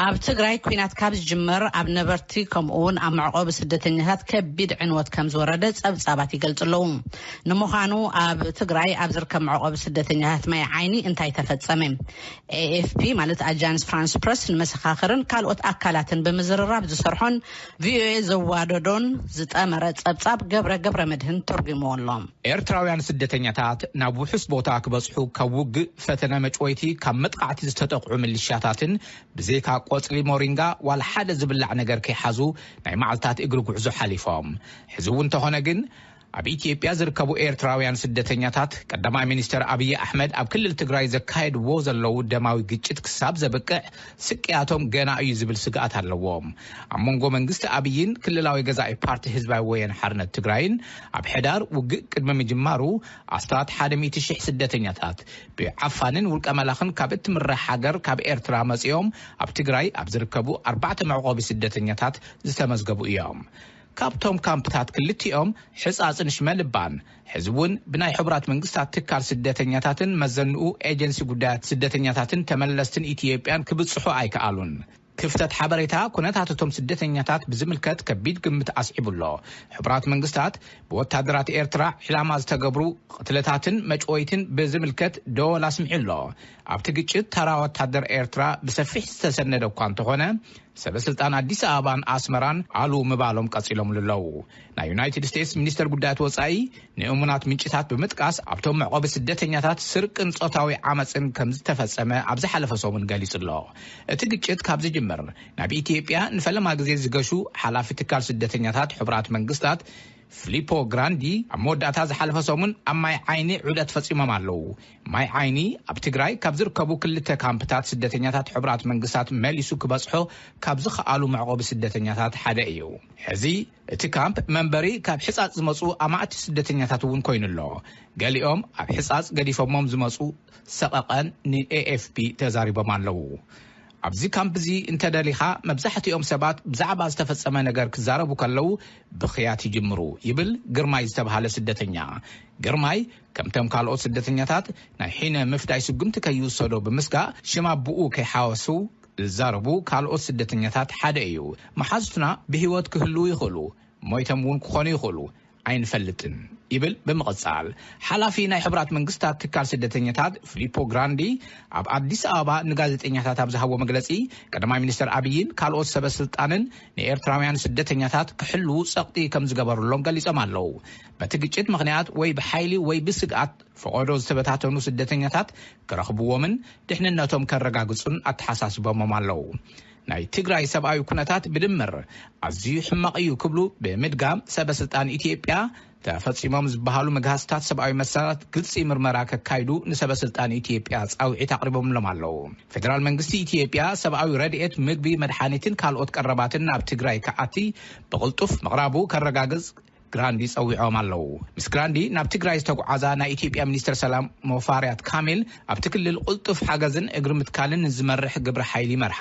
ኣብ ትግራይ ኲናት ካብ ዝጅመር ኣብ ነበርቲ ከምኡ እውን ኣብ መዕቆቢ ስደተኛታት ከቢድ ዕንወት ከም ዝወረደ ጸብጻባት ይገልጹ ኣለዉ። ንምዃኑ ኣብ ትግራይ ኣብ ዝርከብ መዕቆቢ ስደተኛታት ማይ ዓይኒ እንታይ ተፈጸመ? ኤኤፍፒ ማለት ኣጃንስ ፍራንስ ፕረስ ንመሰኻኽርን ካልኦት ኣካላትን ብምዝርራብ ዝሰርሖን ቪኦኤ ዘዋደዶን ዝጠመረ ጸብጻብ ገብረ ገብረ መድህን ተርጉምዎ ኣሎ። ኤርትራውያን ስደተኛታት ናብ ውሑስ ቦታ ክበጽሑ ካብ ውግእ፣ ፈተነ መጭወይቲ፣ ካብ መጥቓዕቲ ዝተጠቕዑ ምልሻታትን ብዘይካ ቆጽሊ ሞሪንጋ ዋላ ሓደ ዝብላዕ ነገር ከይሓዙ ናይ መዓልታት እግሪ ጉዕዞ ሓሊፎም። ሕዚ እውን እንተኾነ ግን ኣብ ኢትዮጵያ ዝርከቡ ኤርትራውያን ስደተኛታት ቀዳማይ ሚኒስተር ኣብይ ኣሕመድ ኣብ ክልል ትግራይ ዘካየድዎ ዘለዉ ደማዊ ግጭት ክሳብ ዘብቅዕ ስቅያቶም ገና እዩ ዝብል ስግኣት ኣለዎም። ኣብ መንጎ መንግስቲ ኣብይን ክልላዊ ገዛኢ ፓርቲ ህዝባዊ ወያነ ሓርነት ትግራይን ኣብ ሕዳር ውግእ ቅድሚ ምጅማሩ ኣስታት ሓደ ሚእቲ ሺሕ ስደተኛታት ብዓፋንን ውልቀ መላኽን ካብ እትምራሕ ሃገር ካብ ኤርትራ መጺኦም ኣብ ትግራይ ኣብ ዝርከቡ ኣርባዕተ መዕቆቢ ስደተኛታት ዝተመዝገቡ እዮም። ካብቶም ካምፕታት ክልቲኦም ሕጻጽን ሽመልባን ሕዚ እውን ብናይ ሕቡራት መንግስታት ትካል ስደተኛታትን መዘንኡ ኤጀንሲ ጉዳያት ስደተኛታትን ተመለስትን ኢትዮጵያን ክብጽሑ ኣይከኣሉን። ክፍተት ሓበሬታ ኩነታት እቶም ስደተኛታት ብዝምልከት ከቢድ ግምት ኣስዒቡ ኣሎ። ሕቡራት መንግስታት ብወታደራት ኤርትራ ዕላማ ዝተገብሩ ቅትለታትን መጭወይትን ብዝምልከት ደወል ኣስሚዑ ኣሎ። ኣብቲ ግጭት ተራ ወታደር ኤርትራ ብሰፊሕ ዝተሰነደ እኳ እንተኾነ፣ ሰበ ስልጣን ኣዲስ ኣበባን ኣስመራን ኣሉ ምባሎም ቀጺሎምሉ ኣለዉ። ናይ ዩናይትድ ስቴትስ ሚኒስተር ጉዳያት ወጻኢ ንእሙናት ምንጭታት ብምጥቃስ ኣብቶም መዕቆቢ ስደተኛታት ስርቅን ጾታዊ ዓመጽን ከም ዝተፈጸመ ኣብ ዝሓለፈ ሰሙን ገሊጹ ኣሎ። እቲ ግጭት ካብ ዝጅምር ናብ ኢትዮጵያ ንፈለማ ግዜ ዝገሹ ሓላፊ ትካል ስደተኛታት ሕቡራት መንግስታት ፊሊፖ ግራንዲ ኣብ መወዳእታ ዝሓለፈ ሰሙን ኣብ ማይ ዓይኒ ዑደት ፈጺሞም ኣለዉ። ማይ ዓይኒ ኣብ ትግራይ ካብ ዝርከቡ ክልተ ካምፕታት ስደተኛታት ሕቡራት መንግስታት መሊሱ ክበጽሖ ካብ ዝኸኣሉ መዕቆቢ ስደተኛታት ሓደ እዩ። ሕዚ እቲ ካምፕ መንበሪ ካብ ሕጻጽ ዝመጹ ኣማእቲ ስደተኛታት እውን ኮይኑ ኣሎ። ገሊኦም ኣብ ሕጻጽ ገዲፎሞም ዝመጹ ሰቐቐን ንኤኤፍፒ ተዛሪቦም ኣለዉ። ኣብዚ ካምፕ እዚ እንተደሊኻ፣ መብዛሕትኦም ሰባት ብዛዕባ ዝተፈጸመ ነገር ክዛረቡ ከለዉ ብኽያት ይጅምሩ፣ ይብል ግርማይ ዝተባህለ ስደተኛ። ግርማይ፣ ከምቶም ካልኦት ስደተኛታት፣ ናይ ሒነ ምፍዳይ ስጉምቲ ከይውሰዶ ብምስጋእ፣ ሽም ኣቦኡ ከይሓወሱ ዝዛረቡ ካልኦት ስደተኛታት ሓደ እዩ። መሓዙትና ብህይወት ክህልዉ ይኽእሉ፣ ሞይቶም እውን ክኾኑ ይኽእሉ፣ ኣይንፈልጥን፣ ይብል ብምቕጻል። ሓላፊ ናይ ሕቡራት መንግስታት ትካል ስደተኛታት ፊሊፖ ግራንዲ ኣብ ኣዲስ ኣበባ ንጋዜጠኛታት ኣብ ዝሃቦ መግለጺ፣ ቀዳማይ ሚኒስተር ኣብይን ካልኦት ሰበ ስልጣንን ንኤርትራውያን ስደተኛታት ክሕልዉ ጸቕጢ ከም ዝገበሩሎም ገሊጾም ኣለዉ። በቲ ግጭት ምኽንያት ወይ ብሓይሊ ወይ ብስግኣት ፈቐዶ ዝተበታተኑ ስደተኛታት ክረኽብዎምን ድሕንነቶም ከረጋግጹን ኣተሓሳስቦሞም ኣለዉ። ናይ ትግራይ ሰብኣዊ ኩነታት ብድምር ኣዝዩ ሕማቕ እዩ ክብሉ ብምድጋም፣ ሰበ ስልጣን ኢትዮጵያ ተፈጺሞም ዝበሃሉ መግሃስታት ሰብኣዊ መሰላት ግልጺ ምርመራ ከካይዱ ንሰበ ስልጣን ኢትዮጵያ ጻውዒት ኣቕሪቦምሎም ኣለዉ። ፌደራል መንግስቲ ኢትዮጵያ ሰብኣዊ ረድኤት፣ ምግቢ፣ መድሓኒትን ካልኦት ቀረባትን ናብ ትግራይ ክኣቲ ብቕልጡፍ ምቕራቡ ከረጋግጽ ግራንዲ ጸዊዖም ኣለዉ። ምስ ግራንዲ ናብ ትግራይ ዝተጓዓዛ ናይ ኢትዮጵያ ሚኒስተር ሰላም ሙፈሪያት ካሚል፣ ኣብቲ ክልል ቅልጡፍ ሓገዝን እግሪ ምትካልን ንዝመርሕ ግብረ ሓይሊ ይመርሓ።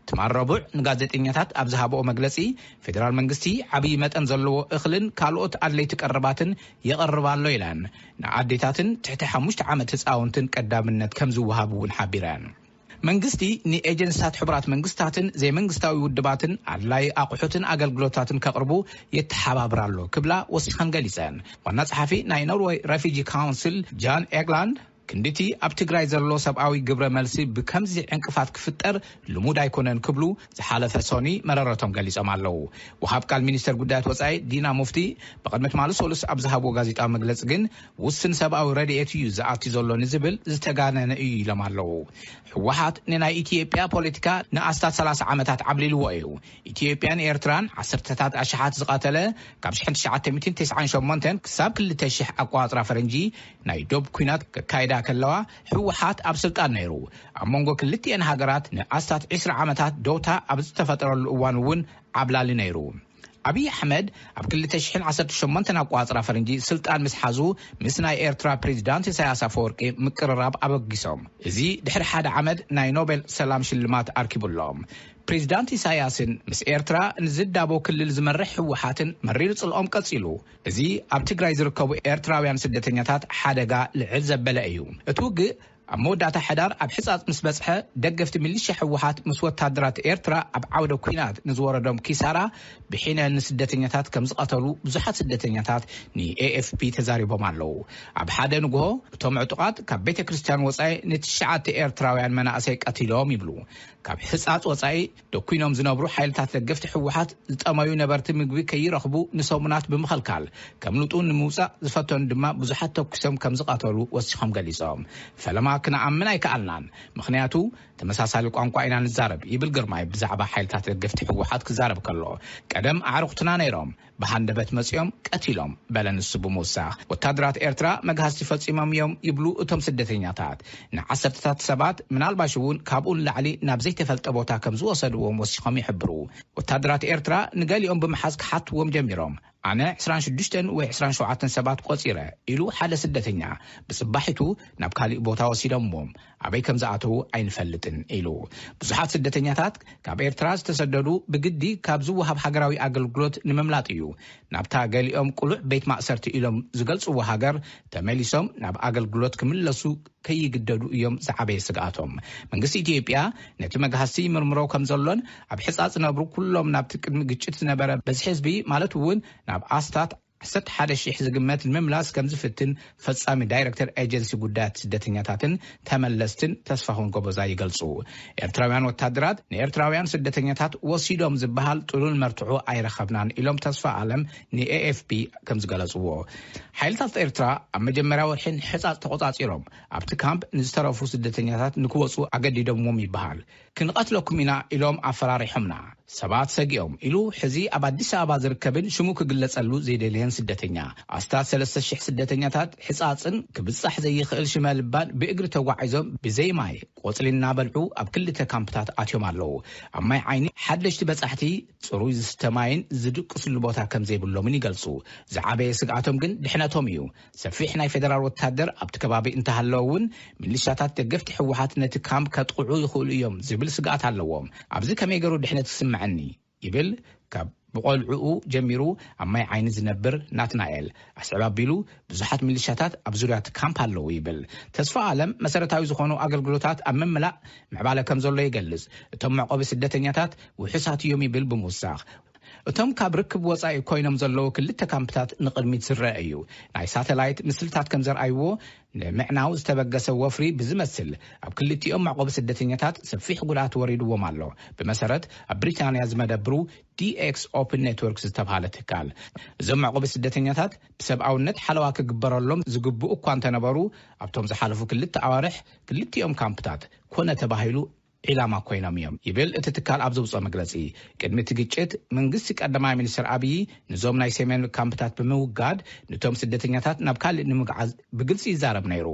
ትማል ረቡዕ ንጋዜጠኛታት ኣብ ዝሃብኦ መግለጺ፣ ፌደራል መንግስቲ ዓብዪ መጠን ዘለዎ እኽልን ካልኦት ኣድለይቲ ቀረባትን የቕርብ ኣሎ ኢለን። ንኣዴታትን ትሕቲ ሓሙሽተ ዓመት ህፃውንትን ቀዳምነት ከም ዝወሃብ እውን ሓቢረን። መንግስቲ ንኤጀንሲታት ሕቡራት መንግስታትን ዘይመንግስታዊ ውድባትን ኣድላዪ ኣቑሑትን ኣገልግሎታትን ከቕርቡ የተሓባብር ኣሎ ክብላ ወሲኸን ገሊጸን። ዋና ጸሓፊ ናይ ኖርወይ ረፊጂ ካውንስል ጃን ኤግላንድ፣ ክንድቲ ኣብ ትግራይ ዘሎ ሰብኣዊ ግብረ መልሲ ብከምዚ ዕንቅፋት ክፍጠር ልሙድ ኣይኮነን ክብሉ ዝሓለፈ ሶኒ መረረቶም ገሊጾም ኣለዉ። ወሃብ ቃል ሚኒስተር ጉዳያት ወጻኢ ዲና ሙፍቲ ብቕድሚ ትማሊ ሰሉስ ኣብ ዝሃብዎ ጋዜጣዊ መግለጺ ግን፣ ውስን ሰብኣዊ ረድኤት እዩ ዝኣቲ ዘሎ ንዝብል ዝተጋነነ እዩ ኢሎም ኣለዉ። ህወሓት ንናይ ኢትዮጵያ ፖለቲካ ንኣስታት ሰላሳ ዓመታት ዓብሊልዎ እዩ። ኢትዮጵያን ኤርትራን ዓሰርተታት ኣሽሓት ዝቐተለ፣ ካብ ሽሕን ትሽዓተ ሚእትን ተስዓን ሸሞንተን ክሳብ ክልተ ሽሕ ኣቆጻጽራ ፈረንጂ ናይ ዶብ ኲናት ከካይዳ ከለዋ፣ ህወሓት ኣብ ስልጣን ነይሩ። ኣብ መንጎ ክልቲኤን ሃገራት ንኣስታት ዕስራ ዓመታት ደውታ ኣብ ዝተፈጠረሉ እዋን እውን ዓብላሊ ነይሩ። ኣብይ ኣሕመድ ኣብ ክልተ ሽሕን ዓሰርተ ሸሞንተን ኣቋጽራ ፈረንጂ ስልጣን ምስ ሓዙ፣ ምስ ናይ ኤርትራ ፕሬዚዳንት ኢሳያስ ኣፈወርቂ ምቅርራብ ኣበጊሶም። እዚ ድሕሪ ሓደ ዓመት ናይ ኖቤል ሰላም ሽልማት ኣርኪቡሎም። ፕሬዚዳንት ኢሳያስን ምስ ኤርትራ ንዝዳቦ ክልል ዝመርሕ ህወሓትን መሪር ጽልኦም ቀጺሉ። እዚ ኣብ ትግራይ ዝርከቡ ኤርትራውያን ስደተኛታት ሓደጋ ልዕል ዘበለ እዩ። እቲ ውግእ ኣብ መወዳእታ ሕዳር ኣብ ሕጻጽ ምስ በጽሐ፣ ደገፍቲ ሚሊሻ ህወሓት ምስ ወታደራት ኤርትራ ኣብ ዓውደ ኲናት ንዝወረዶም ኪሳራ ብሒነ ንስደተኛታት ከም ዝቐተሉ ብዙሓት ስደተኛታት ንኤኤፍፒ ተዛሪቦም ኣለዉ። ኣብ ሓደ ንግሆ እቶም ዕጡቓት ካብ ቤተ ክርስቲያን ወጻኢ ንትሽዓተ ኤርትራውያን መናእሰይ ቀቲሎም ይብሉ። ካብ ሕጻጽ ወጻኢ ደኲኖም ዝነብሩ ሓይልታት ደገፍቲ ህወሓት ዝጠመዩ ነበርቲ ምግቢ ከይረኽቡ ንሰሙናት ብምኽልካል፣ ከምልጡ ንምውጻእ ዝፈተኑ ድማ ብዙሓት ተኩሶም ከም ዝቐተሉ ወሲኾም ገሊጾም። ፈለማ ክንኣምን ኣይከኣልናን፣ ምኽንያቱ ተመሳሳሊ ቋንቋ ኢና ንዛረብ፣ ይብል ግርማይ ብዛዕባ ሓይልታት ደገፍቲ ህወሓት ክዛረብ ከሎ። ቀደም ኣዕሩኽትና ነይሮም፣ ብሃንደበት መጺኦም ቀቲሎም፣ በለ ንሱ ብምውሳኽ። ወታደራት ኤርትራ መግሃስቲ ፈጺሞም እዮም ይብሉ እቶም ስደተኛታት። ንዓሰርተታት ሰባት፣ ምናልባሽ እውን ካብኡ ንላዕሊ ናብ ዘይተፈልጠ ቦታ ከም ዝወሰድዎም ወሲኾም ይሕብሩ። ወታደራት ኤርትራ ንገሊኦም ብምሓዝ ክሓትዎም ጀሚሮም። ኣነ ዕስራን ሽዱሽተን ወይ ዕስራን ሸውዓተን ሰባት ቆጺረ፣ ኢሉ ሓደ ስደተኛ። ብጽባሒቱ ናብ ካሊእ ቦታ ወሲዶምዎም፣ ኣበይ ከም ዝኣተዉ ኣይንፈልጥን፣ ኢሉ። ብዙሓት ስደተኛታት ካብ ኤርትራ ዝተሰደዱ ብግዲ ካብ ዝወሃብ ሃገራዊ ኣገልግሎት ንምምላጥ እዩ ናብታ ገሊኦም ቅሉዕ ቤት ማእሰርቲ ኢሎም ዝገልጽዎ ሃገር ተመሊሶም ናብ ኣገልግሎት ክምለሱ ከይግደዱ እዮም ዝዓበየ ስግኣቶም። መንግስቲ ኢትዮጵያ ነቲ መግሃስቲ ይምርምሮ ከም ዘሎን ኣብ ሕጻጽ ዝነብሩ ኩሎም ናብቲ ቅድሚ ግጭት ዝነበረ በዝሒ ህዝቢ፣ ማለት እውን ናብ ኣስታት ዓሰርተ ሓደ ሺሕ ዝግመት ንምምላስ ከም ዝፍትን ፈጻሚ ዳይረክተር ኤጀንሲ ጉዳያት ስደተኛታትን ተመለስትን ተስፋሁን ጎበዛ ይገልጹ። ኤርትራውያን ወታደራት ንኤርትራውያን ስደተኛታት ወሲዶም ዝበሃል ጥሉል መርትዖ ኣይረኸብናን ኢሎም ተስፋ ኣለም ንኤኤፍፒ ከም ዝገለጽዎ። ሓይልታት ኤርትራ ኣብ መጀመርያ ወርሒ ንሕጻጽ ተቆጻጺሮም ኣብቲ ካምፕ ንዝተረፉ ስደተኛታት ንክወጹ ኣገዲዶምዎም ይበሃል። ክንቐትለኩም ኢና ኢሎም ኣፈራሪሖምና። ሰባት ሰጊኦም ኢሉ ሕዚ ኣብ ኣዲስ ኣበባ ዝርከብን ሽሙ ክግለጸሉ ዘይደለየን ስደተኛ። ኣስታት ሰለስተ ሽሕ ስደተኛታት ሕጻጽን ክብጻሕ ዘይኽእል ሽመልባን ብእግሪ ተጓዒዞም ብዘይ ማይ ቆጽሊ እናበልዑ ኣብ ክልተ ካምፕታት ኣትዮም ኣለዉ። ኣብ ማይ ዓይኒ ሓደሽቲ በጻሕቲ ጽሩይ ዝስተ ማይን ዝድቅስሉ ቦታ ከም ዘይብሎምን ይገልጹ። ዝዓበየ ስግኣቶም ግን ድሕነቶም እዩ። ሰፊሕ ናይ ፌደራል ወታደር ኣብቲ ከባቢ እንተሃለወ እውን፣ ሚሊሻታት ደገፍቲ ህወሓት ነቲ ካምፕ ከጥቕዑ ይኽእሉ እዮም ዝብል ስግኣት ኣለዎም። ኣብዚ ከመይ ገይሩ ድሕነት ክስምዐኒ? ይብል ካብ ብቆልዕኡ ጀሚሩ ኣብ ማይ ዓይኒ ዝነብር ናትናኤል። ኣስዕብ ኣቢሉ፣ ብዙሓት ሚሊሻታት ኣብ ዙርያ እቲ ካምፕ ኣለዉ ይብል። ተስፋ ኣለም መሰረታዊ ዝኾኑ ኣገልግሎታት ኣብ ምምላእ ምዕባለ ከም ዘሎ ይገልጽ። እቶም መዕቆቢ ስደተኛታት ውሑሳት እዮም ይብል ብምውሳኽ። እቶም ካብ ርክብ ወጻኢ ኮይኖም ዘለዉ ክልተ ካምፕታት ንቕድሚት ዝረአ እዩ። ናይ ሳተላይት ምስልታት ከም ዘርኣይዎ፣ ንምዕናው ዝተበገሰ ወፍሪ ብዝመስል ኣብ ክልቲኦም መዕቆቢ ስደተኛታት ሰፊሕ ጉድኣት ወሪድዎም ኣሎ። ብመሰረት ኣብ ብሪጣንያ ዝመደብሩ ዲኤክስ ኦፕን ኔትወርክ ዝተባሃለ ትካል፣ እዞም መዕቆቢ ስደተኛታት ብሰብኣውነት ሓለዋ ክግበረሎም ዝግብኡ እኳ እንተነበሩ፣ ኣብቶም ዝሓለፉ ክልተ ኣዋርሕ ክልቲኦም ካምፕታት ኮነ ተባሂሉ ዒላማ ኮይኖም እዮም ይብል እቲ ትካል ኣብ ዘውፅኦ መግለፂ። ቅድሚ እቲ ግጭት መንግስቲ ቀዳማይ ሚኒስትር ኣብዪ ንዞም ናይ ሰሜን ካምፕታት ብምውጋድ፣ ነቶም ስደተኛታት ናብ ካልእ ንምግዓዝ ብግልፂ ይዛረብ ነይሩ።